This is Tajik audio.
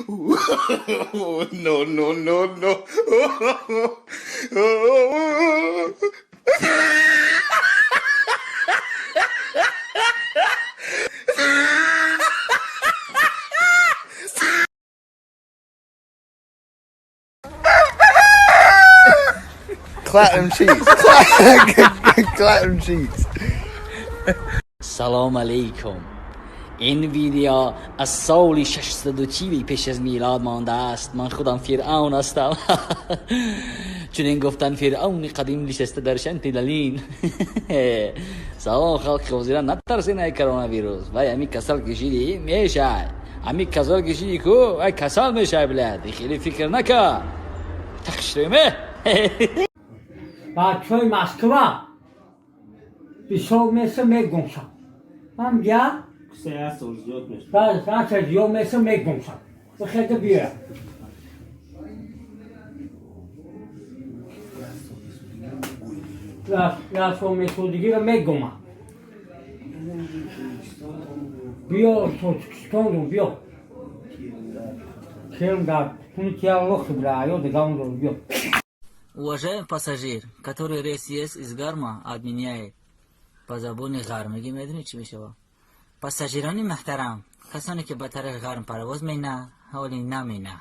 No, no, no, no. Clap them cheeks. Clap them cheeks. سلام علیکم. این ویدیو از سال 640 پیش از میلاد مانده است. من خودم فرعون هستم. چنین گفتن فرعون قدیم نشسته در شنت دلین. سلام خلق خوزیران، نترسین ای کرونا ویروس. وای امی کسل کشیدی میشه، امی کسل کشیدی کو ای کسل میشه. بلاد خیلی فکر نکن تخشریمه. Бачаҳои Москва бисёр меса мегумшам. Ман я баъд зиёд меса мегумшам. Бихеда биёям. Як сол месодигиро мегумам. Биё Тоҷикистонро биё. Келм дар куни тия лохи бира аё дига онро биё. Уважаемый пассажир, который рейс есть из Гарма, отменяет. Ба забони ғармигӣ медонӣ чӣ мешава? Пассажирони муҳтарам, касоне ки ба тариқи ғарм парвоз мена, ҳоли намена.